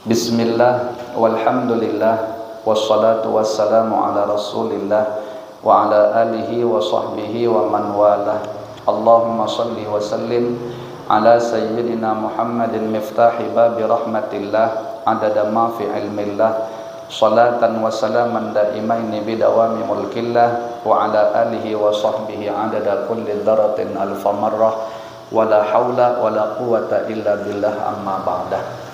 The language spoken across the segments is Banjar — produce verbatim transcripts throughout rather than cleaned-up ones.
Bismillah, walhamdulillah, wassalatu wassalamu ala rasulillah, wa ala alihi wa sahbihi wa man walah. Allahumma salli wa sallim ala sayyidina Muhammadin miftahi babi rahmatillah, adada ma fi ilmillah, salatan wa salaman daimaini bidawami mulkillah, wa ala alihi wa sahbihi adada kulli dzarratin alfa marrah, wala haula wala quwata illa billah, amma ba'dah.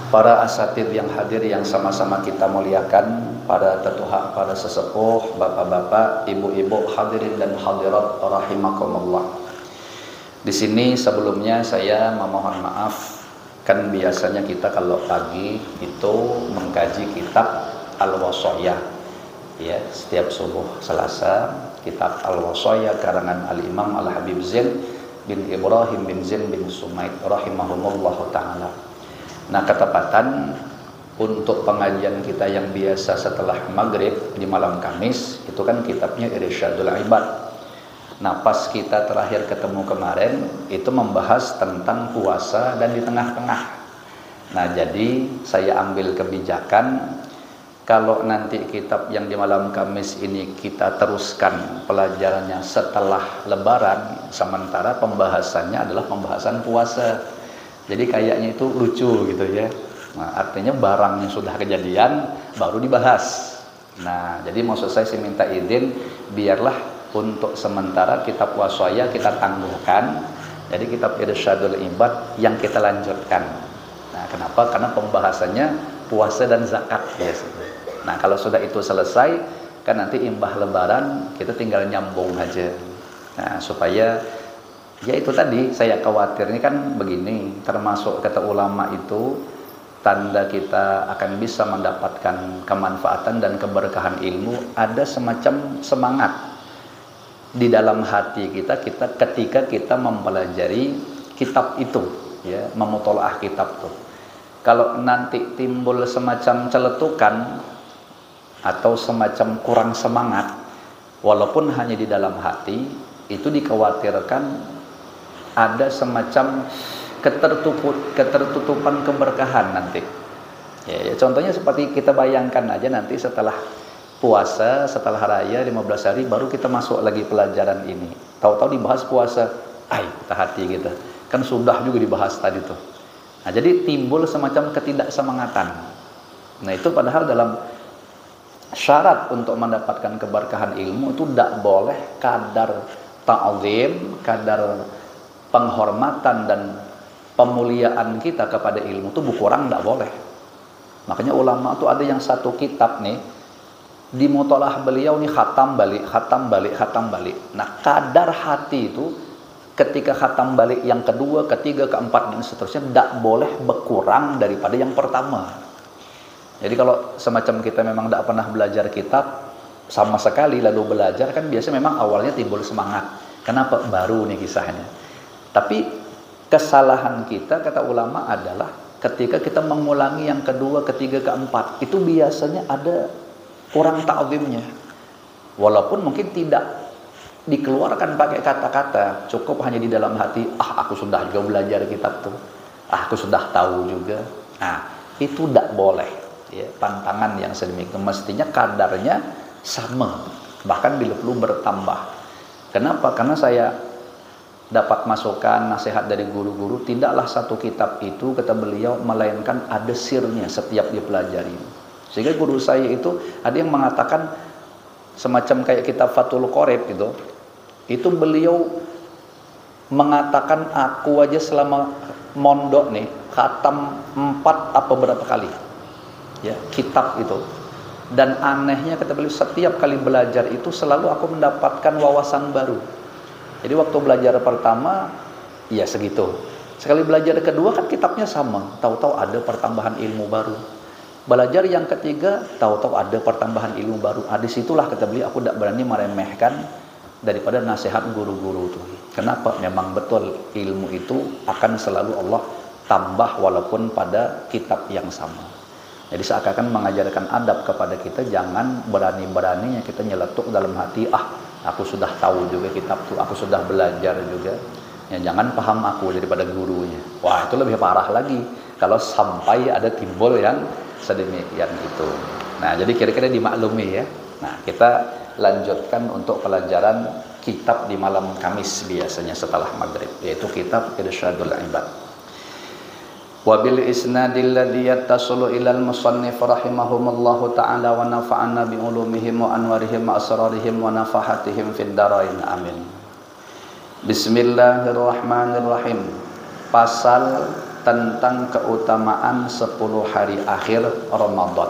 Para asatid yang hadir yang sama-sama kita muliakan, para tetuha, para sesepuh, bapak-bapak, ibu-ibu, hadirin dan hadirat rahimakumullah. Di sini sebelumnya saya memohon maaf, kan biasanya kita kalau pagi itu mengkaji kitab Al-Wasayah. Ya, setiap subuh Selasa, kitab Al-Wasayah karangan Al-Imam Al-Habib Zain bin Ibrahim bin Zain bin Sumaid rahimahumullahu taala. Nah, ketepatan untuk pengajian kita yang biasa setelah maghrib di malam Kamis, itu kan kitabnya Irsyadul Ibad. Nah, pas kita terakhir ketemu kemarin, itu membahas tentang puasa dan di tengah-tengah. Nah, jadi saya ambil kebijakan, kalau nanti kitab yang di malam Kamis ini kita teruskan pelajarannya setelah Lebaran, sementara pembahasannya adalah pembahasan puasa. Jadi kayaknya itu lucu gitu ya. Nah, artinya barang yang sudah kejadian baru dibahas. Nah, jadi maksud saya sih minta izin, biarlah untuk sementara kitab Wasaya kita tangguhkan. Jadi kitab Irsyadul Ibad yang kita lanjutkan. Nah, kenapa? Karena pembahasannya puasa dan zakat biasanya. Nah, kalau sudah itu selesai, kan nanti imbah Lebaran kita tinggal nyambung aja. Nah, supaya, ya, itu tadi saya khawatir ini kan begini, termasuk kata ulama itu tanda kita akan bisa mendapatkan kemanfaatan dan keberkahan ilmu, ada semacam semangat di dalam hati kita, kita ketika kita mempelajari kitab itu, ya, memutolaah kitab tuh. Kalau nanti timbul semacam celetukan atau semacam kurang semangat, walaupun hanya di dalam hati, itu dikhawatirkan ada semacam ketertupu-, ketertutupan keberkahan nanti. Ya, ya, contohnya seperti kita bayangkan aja nanti setelah puasa, setelah raya lima belas hari, baru kita masuk lagi pelajaran ini. Tahu-tahu dibahas puasa, ai, kita hati kita. Kan sudah juga dibahas tadi tuh. Nah, jadi timbul semacam ketidaksemangatan. Nah, itu padahal dalam syarat untuk mendapatkan keberkahan ilmu itu tidak boleh kadar ta'zim, kadar penghormatan dan pemuliaan kita kepada ilmu itu berkurang, tidak boleh. Makanya ulama tuh ada yang satu kitab nih, di mutolaah beliau nih khatam balik, khatam balik, khatam balik. Nah, kadar hati itu ketika khatam balik yang kedua, ketiga, keempat, dan seterusnya, tidak boleh berkurang daripada yang pertama. Jadi kalau semacam kita memang tidak pernah belajar kitab, sama sekali lalu belajar, kan biasa memang awalnya timbul semangat. Kenapa? Baru nih kisahnya. Tapi kesalahan kita, kata ulama, adalah ketika kita mengulangi yang kedua, ketiga, keempat, itu biasanya ada kurang ta'zimnya. Walaupun mungkin tidak dikeluarkan pakai kata-kata, cukup hanya di dalam hati, "Ah, aku sudah juga belajar kitab tuh. Ah, aku sudah tahu juga." Nah, itu tidak boleh. Ya, pantangan yang sedemikian. Mestinya kadarnya sama, bahkan bila perlu bertambah. Kenapa? Karena saya dapat masukan, nasihat dari guru-guru, tidaklah satu kitab itu, kata beliau, melainkan ada sirnya setiap dipelajari. Sehingga guru saya itu ada yang mengatakan semacam kayak kitab Fathul Qorib gitu. Itu beliau mengatakan, "Aku aja selama mondok nih khatam empat apa berapa kali, ya, kitab itu. Dan anehnya," kata beliau, "setiap kali belajar itu selalu aku mendapatkan wawasan baru." Jadi waktu belajar pertama, ya segitu. Sekali belajar kedua kan kitabnya sama, tahu-tahu ada pertambahan ilmu baru. Belajar yang ketiga, tahu-tahu ada pertambahan ilmu baru. Ah, disitulah, kata beliau, aku tidak berani meremehkan daripada nasihat guru-guru tuh. Kenapa? Memang betul, ilmu itu akan selalu Allah tambah walaupun pada kitab yang sama. Jadi seakan-akan mengajarkan adab kepada kita, jangan berani-beraninya kita nyeletuk dalam hati, "Ah, aku sudah tahu juga kitab tuh, aku sudah belajar juga." Ya, jangan paham aku daripada gurunya. Wah, itu lebih parah lagi. Kalau sampai ada timbul yang sedemikian itu. Nah, jadi kira-kira dimaklumi ya. Nah, kita lanjutkan untuk pelajaran kitab di malam Kamis biasanya setelah maghrib, yaitu kitab Irsyadul Ibad. Wabil isnadil ladzi yattasilu ilal musannif rahimahumullahu ta'ala wa nafa'ana bi ulumihim wa anwarihim wa asrarihim wa nafahatihim fid darain. Amin. Bismillahirrahmanirrahim. Pasal tentang keutamaan sepuluh hari akhir Ramadan.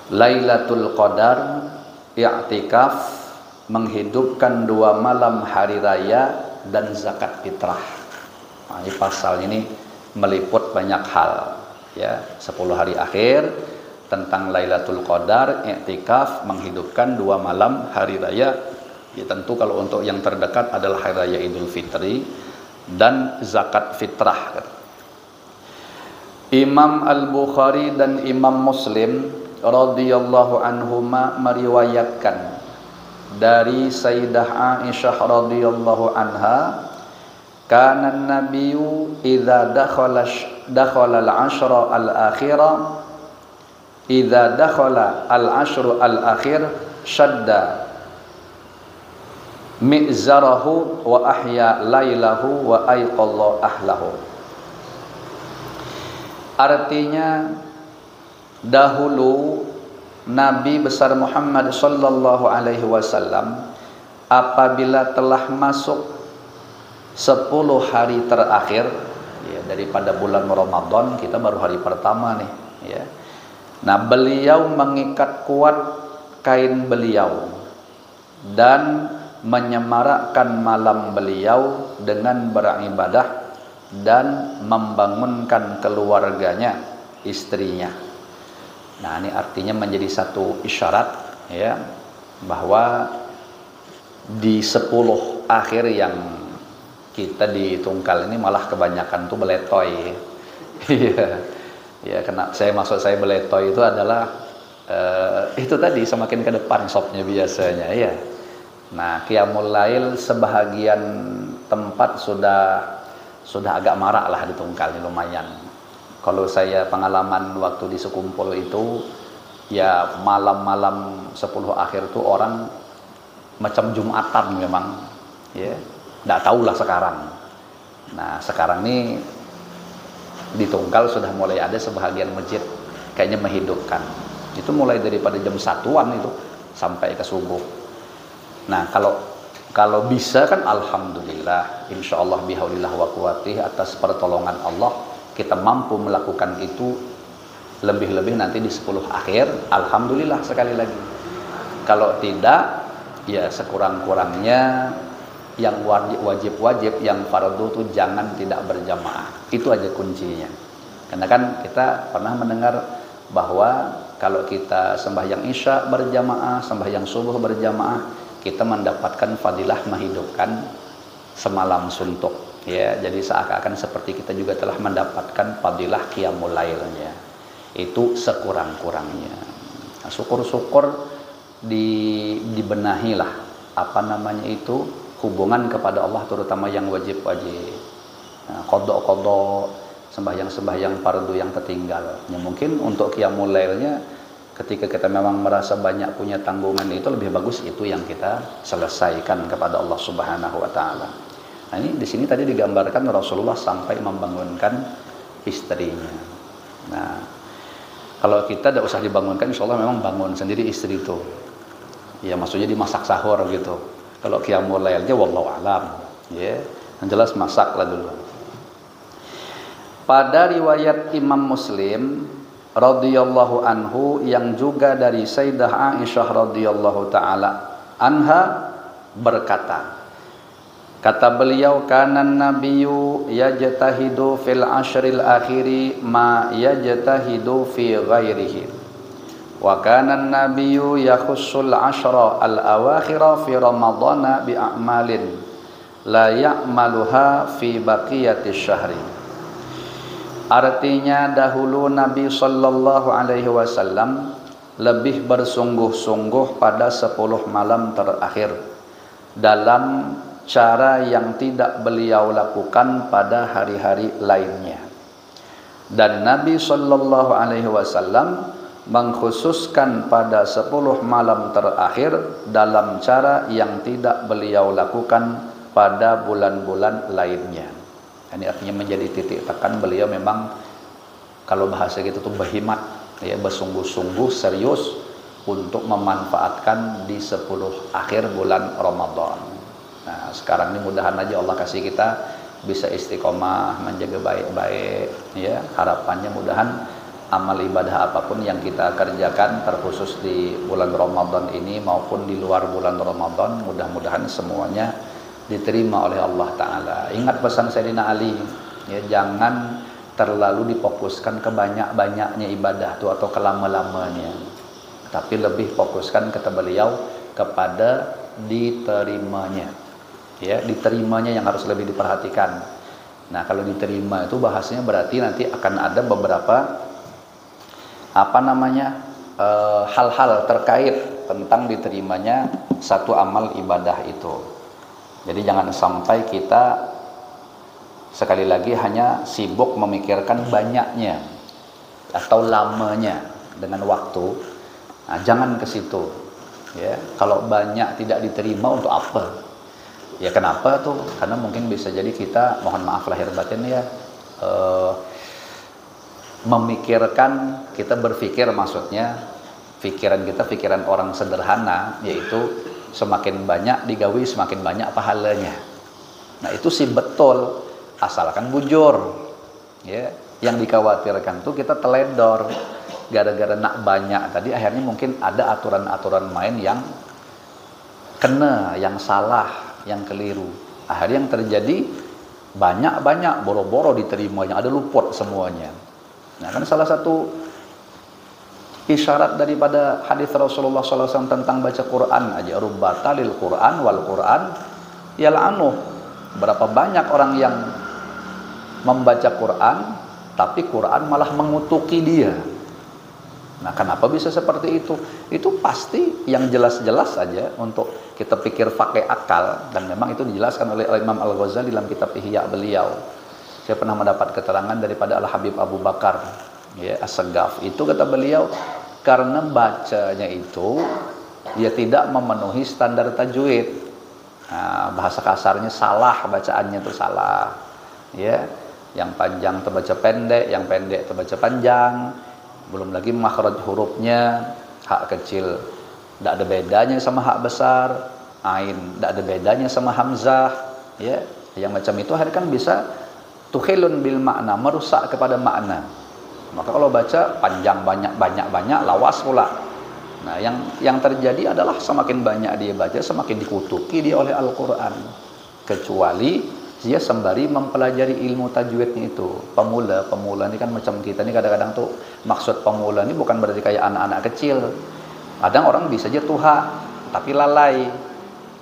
Lailatul Qadar, i'tikaf, menghidupkan dua malam hari raya, dan zakat fitrah. Nah, ini pasal ini meliput banyak hal, ya, sepuluh hari akhir, tentang Lailatul Qadar, i'tikaf, menghidupkan dua malam hari raya. Ya, tentu kalau untuk yang terdekat adalah hari raya Idul Fitri dan zakat fitrah. Imam Al-Bukhari dan Imam Muslim radhiyallahu anhuma meriwayatkan dari Sayyidah Aisyah radhiyallahu anha, kana nabiyyu idza dakhala dakhala al-ashra al-akhira, idza dakhala al-ashru al-akhir syadda mi'zarahu wa ahya lailahu wa aiqadha ahlahu. Artinya, dahulu Nabi besar Muhammad sallallahu alaihi wasallam, apabila telah masuk sepuluh hari terakhir, ya, daripada bulan Ramadan, kita baru hari pertama nih, ya. Nah, beliau mengikat kuat kain beliau dan menyemarakkan malam beliau dengan beribadah dan membangunkan keluarganya, istrinya. Nah, ini artinya menjadi satu isyarat, ya, bahwa di sepuluh akhir yang kita di Tungkal ini malah kebanyakan tuh beletoy. Iya. Ya, kena saya, maksud saya beletoy itu adalah, eh, itu tadi, semakin ke depan sopnya biasanya, ya. Nah, qiyamul lail sebahagian tempat sudah sudah agak marak lah di Tungkal ini, lumayan. Kalau saya pengalaman waktu di Sekumpul itu, ya, malam-malam sepuluh akhir tuh orang macam Jumatan memang, ya. Nggak tahulah sekarang. Nah, sekarang nih di Tungkal sudah mulai ada sebahagian masjid kayaknya menghidupkan. Itu mulai daripada jam satuan itu sampai ke subuh. Nah, kalau kalau bisa kan alhamdulillah, insya Allah bihaulillah wa quwatih, atas pertolongan Allah kita mampu melakukan itu, lebih-lebih nanti di sepuluh akhir, alhamdulillah sekali lagi. Kalau tidak, ya sekurang-kurangnya yang wajib-wajib, yang fardu tuh jangan tidak berjamaah. Itu aja kuncinya. Karena kan kita pernah mendengar bahwa kalau kita sembahyang isya berjamaah, sembahyang subuh berjamaah, kita mendapatkan fadilah menghidupkan semalam suntuk. Ya, jadi seakan-akan seperti kita juga telah mendapatkan fadilah qiyamul lailnya. Itu sekurang-kurangnya. Nah, syukur-syukur di dibenahilah, apa namanya itu, hubungan kepada Allah, terutama yang wajib-wajib. Nah, kodok-kodok, sembahyang-sembahyang fardu yang tertinggal. Ya, mungkin untuk qiyamul lailnya, ketika kita memang merasa banyak punya tanggungan, itu lebih bagus itu yang kita selesaikan kepada Allah Subhanahu wa Ta'ala. Nah, ini di sini tadi digambarkan Rasulullah sampai membangunkan istrinya. Nah, kalau kita tidak usah dibangunkan, insya Allah memang bangun sendiri istri itu. Ya, maksudnya dimasak sahur gitu. Kalau qiyamul lailnya, wallahu alam, ya, yang jelas masaklah dulu. Pada riwayat Imam Muslim radhiyallahu anhu, yang juga dari Sayyidah Aisyah radhiyallahu taala anha, berkata, kata beliau, kana nabiyyu yajtahidu fil ashril akhiri ma yajtahidu fi ghairihi, wa kana nabiyyu yakhussul ashra al awakhira fi ramadana bi a'malin la ya'maluha fi baqiyati syahri. Artinya, dahulu Nabi sallallahu alaihi wasallam lebih bersungguh-sungguh pada sepuluh malam terakhir dalam cara yang tidak beliau lakukan pada hari-hari lainnya. Dan Nabi Shallallahu Alaihi Wasallam mengkhususkan pada sepuluh malam terakhir dalam cara yang tidak beliau lakukan pada bulan-bulan lainnya. Ini artinya menjadi titik tekan beliau memang, kalau bahasa kita tuh, berhimat, ya, bersungguh-sungguh, serius untuk memanfaatkan di sepuluh akhir bulan Ramadan. Nah, sekarang ini mudahan aja Allah kasih kita bisa istiqomah, menjaga baik-baik, ya. Harapannya mudahan amal ibadah apapun yang kita kerjakan, terkhusus di bulan Ramadan ini maupun di luar bulan Ramadan, mudah-mudahan semuanya diterima oleh Allah Ta'ala. Ingat pesan Sayyidina Ali, ya, jangan terlalu difokuskan ke banyak-banyaknya ibadah tu atau kelama-lamanya, tapi lebih fokuskan, kata beliau, kepada diterimanya. Ya, diterimanya yang harus lebih diperhatikan. Nah, kalau diterima itu bahasanya berarti nanti akan ada beberapa, apa namanya, eh, hal-hal terkait tentang diterimanya satu amal ibadah itu. Jadi jangan sampai kita sekali lagi hanya sibuk memikirkan banyaknya atau lamanya dengan waktu. Nah, jangan ke situ. Ya, kalau banyak tidak diterima, untuk apa? Ya, kenapa tuh? Karena mungkin bisa jadi kita, mohon maaf lahir batin ya, eh, memikirkan, kita berpikir, maksudnya, pikiran kita pikiran orang sederhana, yaitu semakin banyak digawi, semakin banyak pahalanya. Nah, itu sih betul, asalkan bujur. Ya, yang dikhawatirkan tuh kita teledor gara-gara nak banyak tadi, akhirnya mungkin ada aturan-aturan main yang kena, yang salah, yang keliru. Akhirnya yang terjadi, banyak-banyak, boro-boro diterimanya, ada luput semuanya. Nah, kan salah satu isyarat daripada hadis Rasulullah sallallahu alaihi wasallam tentang baca Quran aja, "Rubba talil Quran wal Quran yal'anuh." Berapa banyak orang yang membaca Quran, tapi Quran malah mengutuki dia. Nah, kenapa bisa seperti itu? Itu pasti yang jelas-jelas aja untuk kita pikir pakai akal, dan memang itu dijelaskan oleh Imam Al-Ghazali dalam kitab Ihya beliau. Saya pernah mendapat keterangan daripada Al-Habib Abu Bakar, ya, As-Segaf. Itu, kata beliau, karena bacanya itu, ya, tidak memenuhi standar tajwid. Nah, bahasa kasarnya salah, bacaannya tuh salah. Ya, yang panjang terbaca pendek, yang pendek terbaca panjang. Belum lagi makhraj hurufnya, hak kecil tidak ada bedanya sama hak besar, ain tidak ada bedanya sama hamzah. Ya, yang macam itu hari kan bisa tukhilun bil makna, merusak kepada makna. Maka kalau baca panjang banyak, banyak banyak, lawas pula. Nah, yang yang terjadi adalah semakin banyak dia baca, semakin dikutuki dia oleh Al-Quran. Kecuali dia sembari mempelajari ilmu tajwidnya itu. Pemula, pemula ini kan macam kita nih, kadang-kadang tuh maksud pemula ini bukan berarti kayak anak-anak kecil. Kadang orang bisa aja tuha, tapi lalai.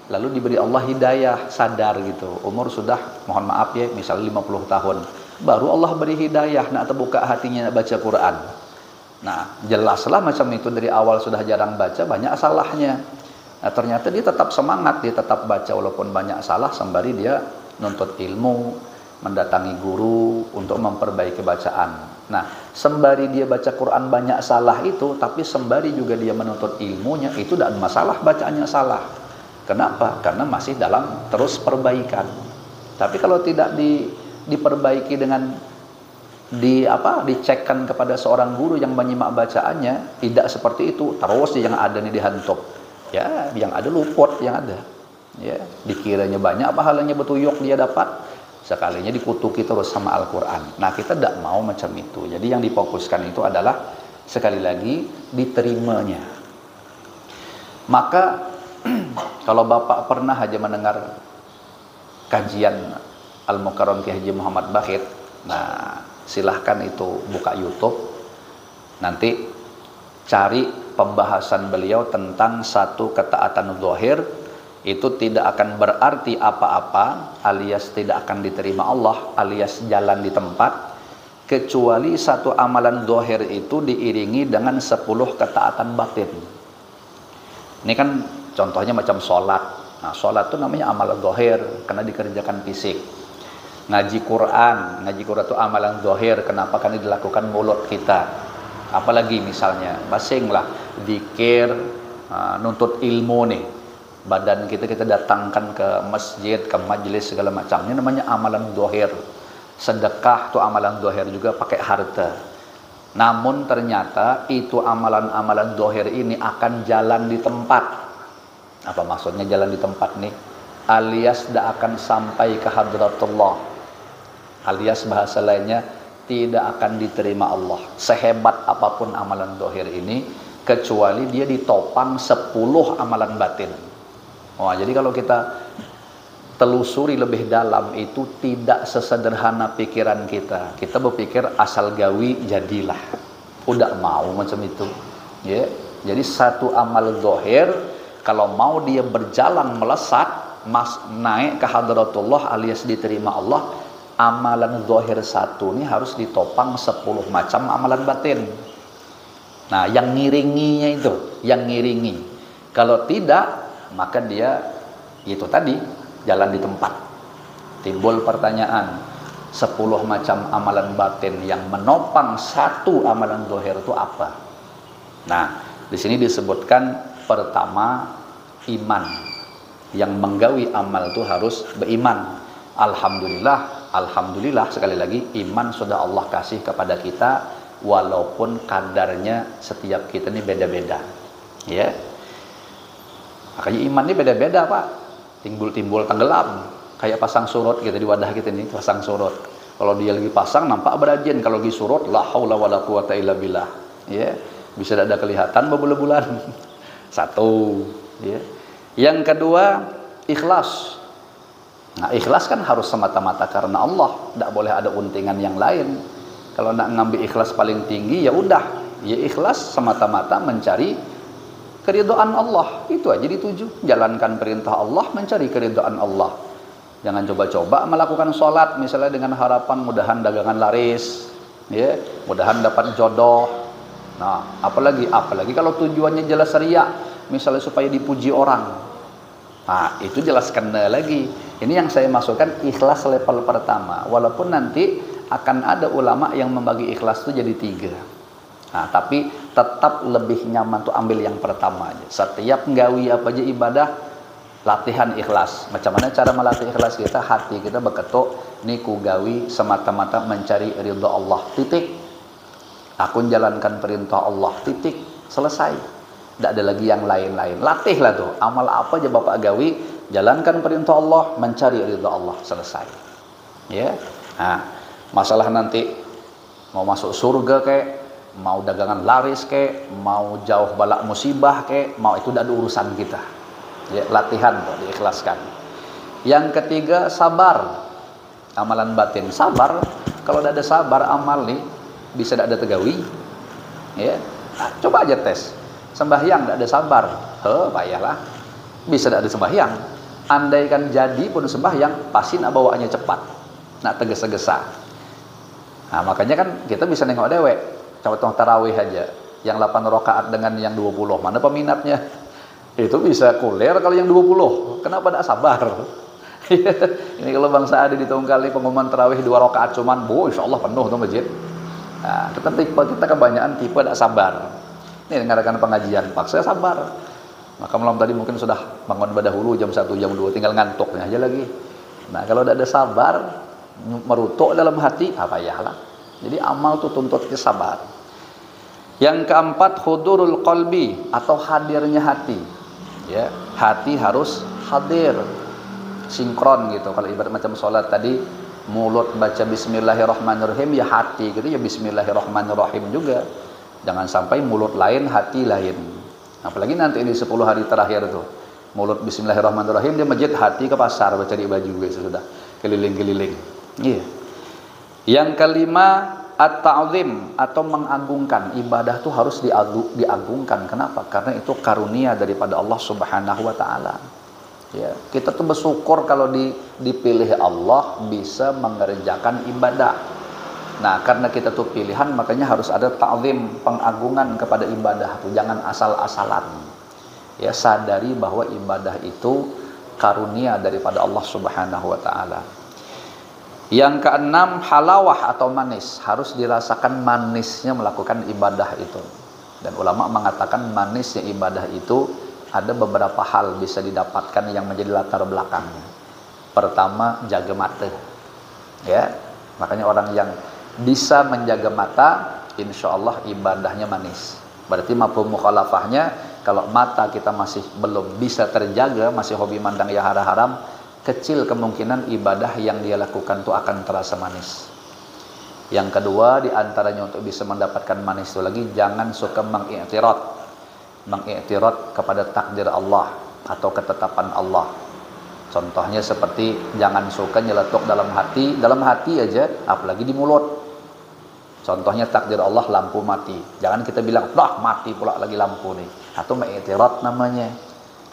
Lalu diberi Allah hidayah, sadar gitu. Umur sudah, mohon maaf ya, misalnya lima puluh tahun. Baru Allah beri hidayah, nak terbuka hatinya, nak baca Quran. Nah, jelaslah macam itu dari awal sudah jarang baca, banyak salahnya. Nah, ternyata dia tetap semangat, dia tetap baca walaupun banyak salah, sembari dia nuntut ilmu, mendatangi guru untuk memperbaiki bacaan. Nah, sembari dia baca Quran banyak salah itu, tapi sembari juga dia menuntut ilmunya, itu tidak masalah bacaannya salah. Kenapa? Karena masih dalam terus perbaikan. Tapi kalau tidak di, diperbaiki dengan di apa, dicekkan kepada seorang guru yang menyimak bacaannya, tidak seperti itu, terus yang ada nih dihantup. Ya, yang ada luput, yang ada. Ya, dikiranya banyak pahalanya, betuyuk dia dapat, sekalinya dikutuki terus sama Al-Quran. Nah, kita tidak mau macam itu. Jadi yang difokuskan itu adalah, sekali lagi, diterimanya. Maka kalau Bapak pernah aja mendengar kajian Al-Mukarram Kiai Haji Muhammad Bakhit, nah, silahkan itu buka YouTube, nanti cari pembahasan beliau tentang satu ketaatan zahir itu tidak akan berarti apa-apa, alias tidak akan diterima Allah, alias jalan di tempat, kecuali satu amalan zahir itu diiringi dengan sepuluh ketaatan batin. Ini kan contohnya macam sholat. Nah, sholat itu namanya amal zahir karena dikerjakan fisik. Ngaji Quran, ngaji Quran tu amalan zahir, kenapa kan dilakukan mulut kita? Apalagi misalnya, basing lah, zikir, ah, nuntut ilmu nih. Badan kita, kita datangkan ke masjid, ke majlis, segala macam. Ini namanya amalan zahir. Sedekah tu amalan zahir juga, pakai harta. Namun ternyata itu amalan-amalan zahir ini akan jalan di tempat. Apa maksudnya jalan di tempat nih? Alias tidak akan sampai ke hadratullah. Alias bahasa lainnya, tidak akan diterima Allah. Sehebat apapun amalan zahir ini, kecuali dia ditopang sepuluh amalan batin. Wah, jadi kalau kita telusuri lebih dalam, itu tidak sesederhana pikiran kita. Kita berpikir asal gawi jadilah. Udah mau macam itu. Ya. Jadi satu amal zahir, kalau mau dia berjalan melesat, mas, naik ke hadratullah alias diterima Allah, amalan zahir satu ni harus ditopang sepuluh macam amalan batin. Nah, yang ngiringinya itu, yang ngiringi. Kalau tidak, maka dia itu tadi, jalan di tempat. Timbul pertanyaan, sepuluh macam amalan batin yang menopang satu amalan zahir itu apa? Nah, di sini disebutkan pertama iman. Yang menggawi amal tu harus beriman. Alhamdulillah, alhamdulillah sekali lagi iman sudah Allah kasih kepada kita walaupun kadarnya setiap kita ni beda-beda. Ya. Makanya iman ni beda-beda, Pak. Timbul-timbul tenggelam. Kayak pasang surut gitu di wadah kita ni, pasang surut. Kalau dia lagi pasang nampak berajin, kalau lagi surut la haula wala quwata illa billah. Ya. Bisa tidak ada kelihatan berbulan-bulan. Satu, ya. Yang kedua, ikhlas. Nah, ikhlas kan harus semata-mata karena Allah, tidak boleh ada untingan yang lain. Kalau nak ngambil ikhlas paling tinggi, ya udah, ya ikhlas semata-mata mencari keridhaan Allah, itu aja dituju, jalankan perintah Allah, mencari keridhaan Allah. Jangan coba-coba melakukan sholat misalnya dengan harapan mudahan dagangan laris, ya, mudahan dapat jodoh. Nah, apalagi apalagi kalau tujuannya jelas ria, misalnya supaya dipuji orang. Nah, itu jelas kena lagi. Ini yang saya masukkan ikhlas level pertama. Walaupun nanti akan ada ulama yang membagi ikhlas itu jadi tiga. Nah, tapi tetap lebih nyaman tuh ambil yang pertama aja. Setiap nggawi apa aja ibadah, latihan ikhlas. Macam mana cara melatih ikhlas kita? Hati kita beketuk, ni ku gawi semata-mata mencari ridho Allah. Titik. Aku jalankan perintah Allah, titik, selesai. Tidak ada lagi yang lain-lain. Latihlah tuh, amal apa aja Bapak gawi, jalankan perintah Allah, mencari ridha Allah, selesai. Ya. Nah, masalah nanti mau masuk surga kek, mau dagangan laris kek, mau jauh balak musibah kek, mau itu tidak ada urusan kita. Ya, latihan tuh diikhlaskan. Yang ketiga, sabar. Amalan batin, sabar. Kalau tidak ada sabar, amal nih bisa tidak ada tegawi. Ya, nah, coba aja tes. Sembahyang tidak ada sabar, he, payahlah. Bisa tidak ada sembahyang. Andaikan jadi pun sembahyang, pasti nak bawaannya cepat, nak tergesa-gesa. Nah, makanya kan kita bisa nengok dewek, contoh tarawih aja, yang delapan rakaat dengan yang dua puluh, mana peminatnya? Itu bisa kuler kalau yang dua puluh. Kenapa tidak sabar? Ini kalau bangsa ada di Tungkal ini pengumuman tarawih dua rakaat cuman, bu, insya Allah penuh tuh masjid. Nah, tetapi kita kebanyakan tipe tidak sabar. Ini ngadakan pengajian, paksa sabar. Maka malam tadi mungkin sudah bangun badahulu jam satu, jam dua, tinggal ngantuknya aja lagi. Nah, kalau tidak ada sabar, merutuk dalam hati, apa ya lah. Jadi amal tuh tuntut kesabar. Yang keempat, hudurul qalbi atau hadirnya hati. Ya, hati harus hadir, sinkron gitu. Kalau ibarat macam sholat tadi, mulut baca bismillahirrahmanirrahim, ya hati gitu ya bismillahirrahmanirrahim juga. Jangan sampai mulut lain, hati lain. Apalagi nanti di sepuluh hari terakhir tuh, mulut bismillahirrahmanirrahim, dia masjid, hati ke pasar mencari baju, ya sudah, keliling-keliling. Iya. Yang kelima, at-ta'zim atau mengagungkan. Ibadah tuh harus diagu-, diagungkan. Kenapa? Karena itu karunia daripada Allah Subhanahu wa Ta'ala. Ya, kita tuh bersyukur kalau di, dipilih Allah bisa mengerjakan ibadah. Nah, karena kita tuh pilihan, makanya harus ada ta'zim, pengagungan kepada ibadah tuh. Jangan asal-asalan. Ya, sadari bahwa ibadah itu karunia daripada Allah Subhanahu wa Ta'ala. Yang keenam, halawah atau manis. Harus dirasakan manisnya melakukan ibadah itu. Dan ulama mengatakan manisnya ibadah itu ada beberapa hal bisa didapatkan yang menjadi latar belakangnya. Pertama, jaga mata. Ya, makanya orang yang bisa menjaga mata, insya Allah ibadahnya manis. Berarti mafhum mukhalafahnya, kalau mata kita masih belum bisa terjaga, masih hobi mandang yang haram-haram, kecil kemungkinan ibadah yang dia lakukan itu akan terasa manis. Yang kedua, di antaranya untuk bisa mendapatkan manis itu lagi, jangan suka mengiktirad. Mengiktirad kepada takdir Allah atau ketetapan Allah. Contohnya seperti jangan suka nyeletuk dalam hati, dalam hati aja, apalagi di mulut. Contohnya takdir Allah lampu mati. Jangan kita bilang, "Dah mati pula lagi lampu nih." Atau mengiktirad namanya.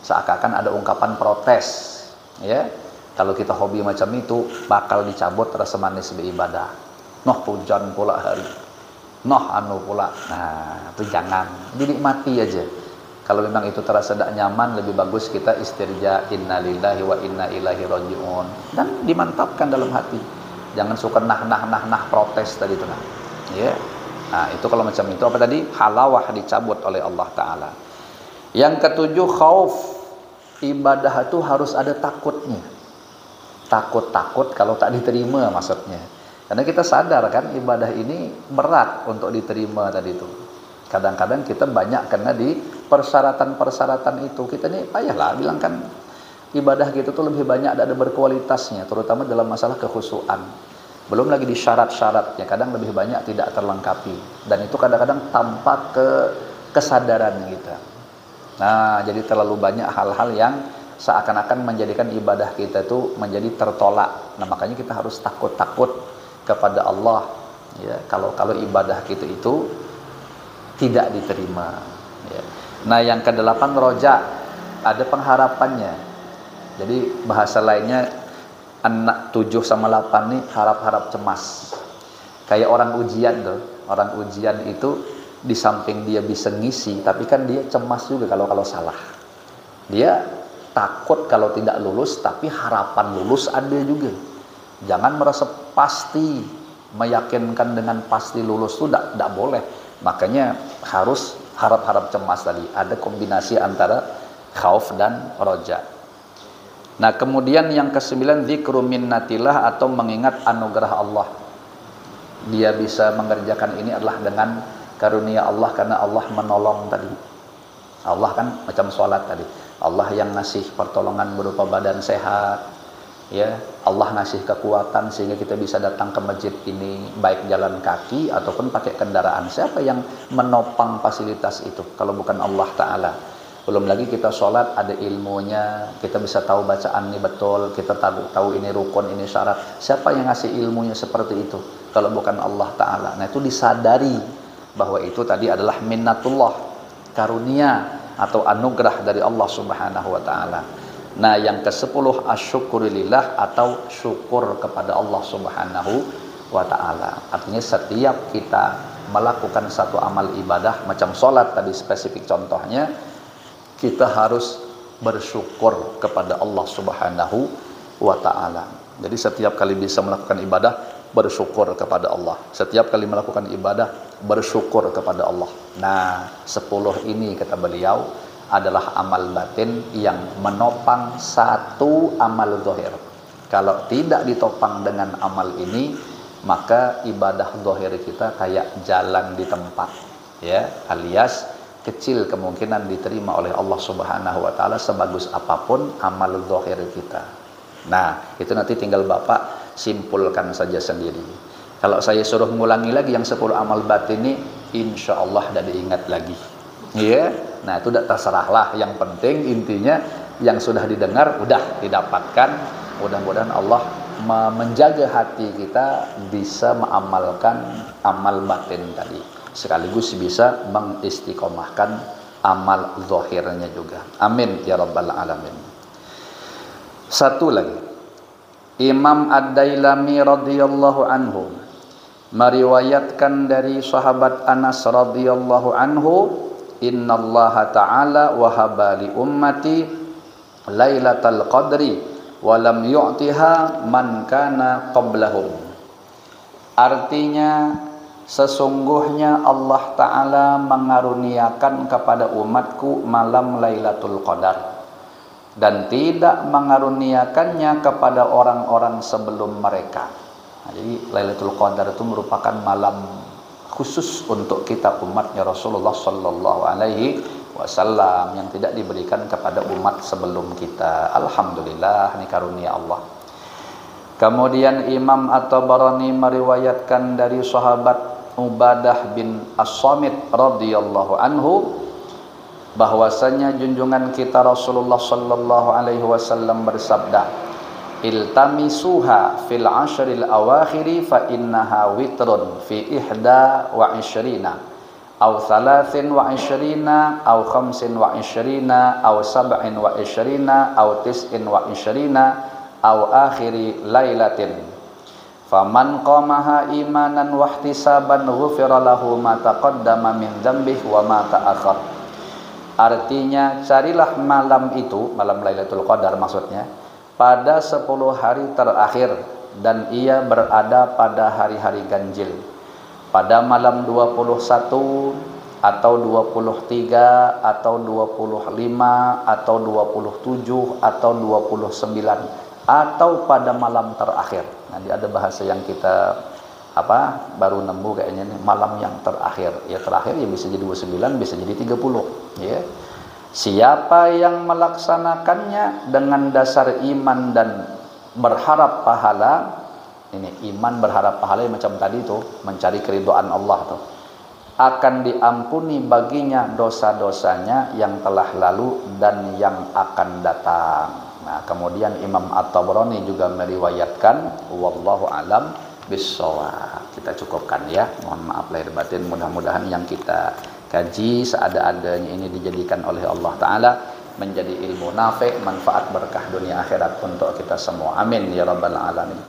Seakan-akan ada ungkapan protes. Ya, kalau kita hobi macam itu, bakal dicabut rasa manis beribadah. Noh, hujan pula hari. Noh, anu pula. Nah, itu jangan. Dinikmati aja. Kalau memang itu terasa tidak nyaman, lebih bagus kita istirja, innalillahi wa inna ilaihi rajiun. Dan dimantapkan dalam hati. Jangan suka nah, nah, nah, nah, protes tadi itu, nah. Ya. Nah, itu kalau macam itu, apa tadi? Halawah dicabut oleh Allah Ta'ala. Yang ketujuh, khauf. Ibadah itu harus ada takutnya. Takut-takut kalau tak diterima, maksudnya. Karena kita sadar kan, ibadah ini berat untuk diterima tadi itu. Kadang-kadang kita banyak kena di persyaratan-persyaratan itu. Kita ni payahlah bilang kan, ibadah kita tuh lebih banyak ada berkualitasnya, terutama dalam masalah kekhusyuan. Belum lagi di syarat-syaratnya, kadang lebih banyak tidak terlengkapi. Dan itu kadang-kadang tanpa ke kesadaran kita. Nah, jadi terlalu banyak hal-hal yang seakan-akan menjadikan ibadah kita itu menjadi tertolak. Nah, makanya kita harus takut-takut kepada Allah. Ya, kalau kalau ibadah kita itu tidak diterima. Ya. Nah, yang kedelapan, roja, ada pengharapannya. Jadi bahasa lainnya, anak tujuh sama lapan nih harap-harap cemas. Kayak orang ujian tuh, orang ujian itu di samping dia bisa ngisi, tapi kan dia cemas juga kalau kalau salah. Dia takut kalau tidak lulus, tapi harapan lulus ada juga. Jangan merasa pasti, meyakinkan dengan pasti lulus tuh tidak tidak boleh. Makanya harus harap-harap cemas tadi. Ada kombinasi antara khauf dan roja. Nah, kemudian yang kesembilan, zikru minnatillah atau mengingat anugerah Allah. Dia bisa mengerjakan ini adalah dengan karunia Allah, karena Allah menolong tadi. Allah kan macam sholat tadi. Allah yang ngasih pertolongan berupa badan sehat, ya. Allah ngasih kekuatan sehingga kita bisa datang ke masjid ini, baik jalan kaki ataupun pakai kendaraan. Siapa yang menopang fasilitas itu kalau bukan Allah Ta'ala? Belum lagi kita sholat ada ilmunya, kita bisa tahu bacaan ini betul, kita tahu, tahu ini rukun, ini syarat. Siapa yang ngasih ilmunya seperti itu kalau bukan Allah Ta'ala? Nah, itu disadari bahwa itu tadi adalah minnatullah, karunia atau anugerah dari Allah Subhanahu wa Ta'ala. Nah, yang kesepuluh, asyukurillah atau syukur kepada Allah Subhanahu wa Ta'ala. Artinya, setiap kita melakukan satu amal ibadah, macam sholat tadi spesifik contohnya, kita harus bersyukur kepada Allah Subhanahu wa Ta'ala. Jadi, setiap kali bisa melakukan ibadah, bersyukur kepada Allah. Setiap kali melakukan ibadah, bersyukur kepada Allah. Nah, sepuluh ini, kata beliau, adalah amal batin yang menopang satu amal zahir. Kalau tidak ditopang dengan amal ini, maka ibadah zahir kita kayak jalan di tempat, ya, alias kecil kemungkinan diterima oleh Allah Subhanahu wa Ta'ala sebagus apapun amal zahir kita. Nah, itu nanti tinggal Bapak simpulkan saja sendiri. Kalau saya suruh ngulangi lagi yang sepuluh amal batin ini, insya Allah tidak diingat lagi. Iya, nah, itu tidak terserah lah. Yang penting intinya yang sudah didengar, udah didapatkan. Mudah-mudahan Allah me- menjaga hati kita bisa mengamalkan amal batin tadi. Sekaligus bisa mengistiqomahkan amal zahirnya juga. Amin ya rabbal alamin. Satu lagi, Imam Ad-Dailami radhiyallahu anhu meriwayatkan dari sahabat Anas radhiyallahu anhu, "Innallaha ta'ala wahaba li ummati lailatal qadri Walam yu'tiha man kana qablahum. Artinya, sesungguhnya Allah Ta'ala mengaruniakan kepada umatku malam Lailatul Qadar dan tidak mengaruniakannya kepada orang-orang sebelum mereka. Nah, jadi Lailatul Qadar itu merupakan malam khusus untuk kita umatnya Rasulullah Sallallahu Alaihi Wasallam yang tidak diberikan kepada umat sebelum kita. Alhamdulillah, ini karunia Allah. Kemudian Imam At-Tabarani meriwayatkan dari sahabat Ubadah bin As-Samit radhiyallahu anhu bahwasanya junjungan kita Rasulullah Sallallahu Alaihi Wasallam bersabda, "Iltamisuha fil ashril awakhiri fa innaha witrun fi ihda wa ishrina, au thalathin wa ishrina, au khamsin wa ishrina, au sab'in wa ishrina, au tis'in wa ishrina, au akhiri lailatin. Faman qamaha imanan wahtisaban ghufira lahu ma taqaddama min dzambih wa ma ta'akhar." Artinya, carilah malam itu, malam Lailatul Qadar maksudnya, pada sepuluh hari terakhir, dan ia berada pada hari-hari ganjil, pada malam dua puluh satu atau dua puluh tiga atau dua puluh lima atau dua puluh tujuh atau dua puluh sembilan, atau pada malam terakhir. Nanti ada bahasa yang kita apa baru nemu kayaknya nih, malam yang terakhir. Ya, terakhir ya bisa jadi dua puluh sembilan, bisa jadi tiga puluh, ya. Siapa yang melaksanakannya dengan dasar iman dan berharap pahala, ini iman, berharap pahala yang macam tadi tuh, mencari keridhaan Allah tuh, akan diampuni baginya dosa-dosanya yang telah lalu dan yang akan datang. Nah, kemudian Imam At-Tabrani juga meriwayatkan, wallahu alam bissawab. Kita cukupkan ya. Mohon maaf lahir batin, mudah-mudahan yang kita kaji seada-adanya ini dijadikan oleh Allah Ta'ala menjadi ilmu nafi, manfaat, berkah dunia akhirat untuk kita semua. Amin ya rabbal alamin.